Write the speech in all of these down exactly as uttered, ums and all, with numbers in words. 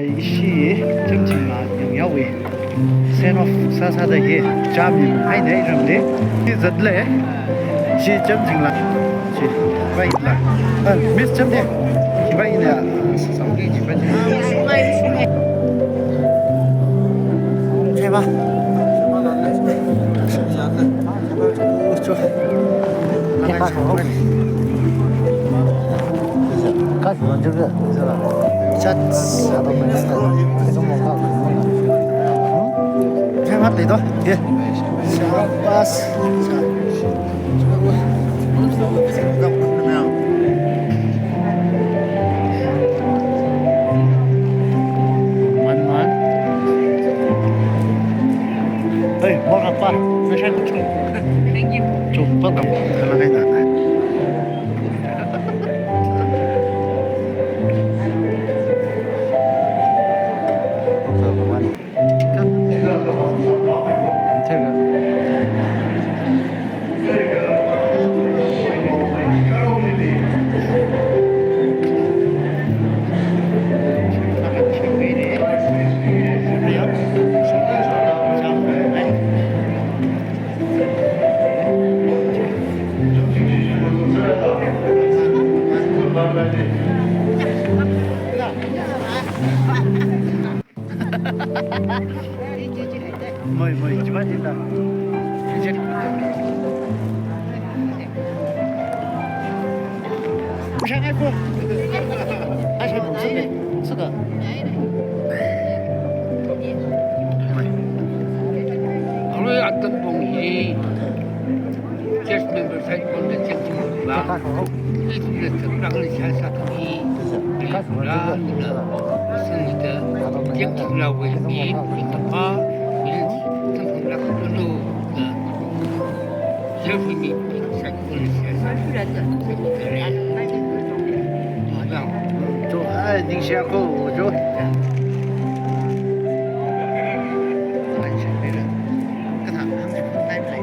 Ishi Chemchingla yangyaowui. Send off sāsāda hi chāmimhaina iramli. Hi zatle. Ishi Chemchingla. Ishi. Bai la. Ah, Miss Chemde. Hi bai ina. Saudi ji bai. Cheba. Man, man. Hey, welcome back. Thank you. Chung, welcome. Hello, hey, na. Moi, moi, jiba jinda. Reject. Usha ngai ko. Asha ko, suka, suka. Moi. Alo, atan pong hi. Church member side pon da church member la. Church member side pon da church member la. Singda church member la we ni, ni tapa, ni church member la ko lo. Church member side pon da church member la. Jo, ai, ningshiya ko, jo. Ai, shakmira. Kana, hang, nai, nai.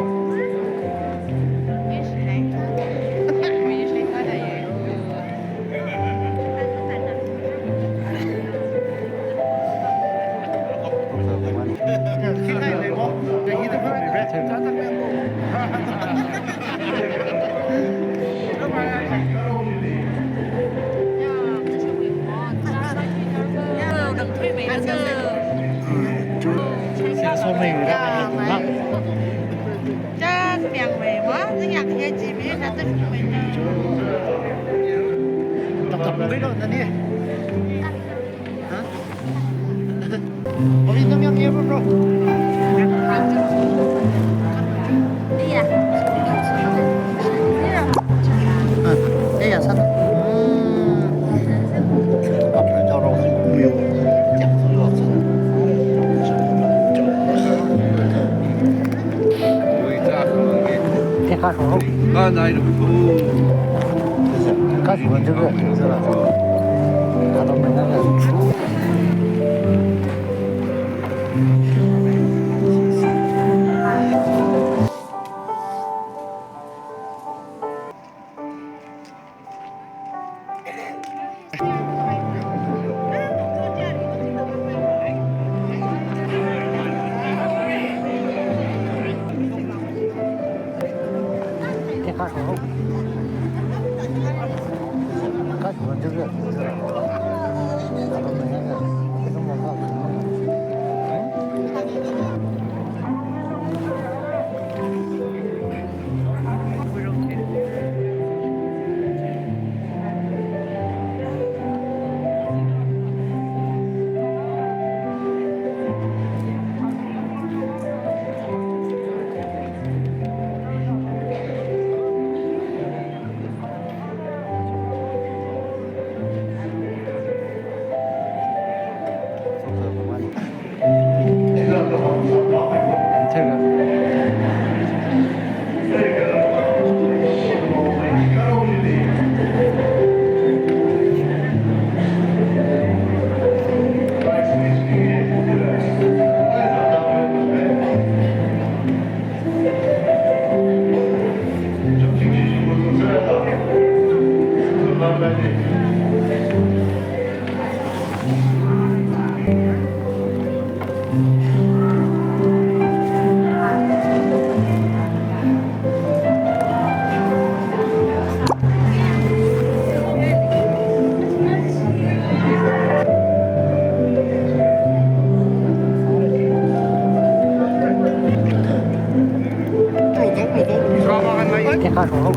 Kasho.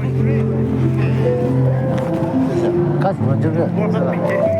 Kasho jingre.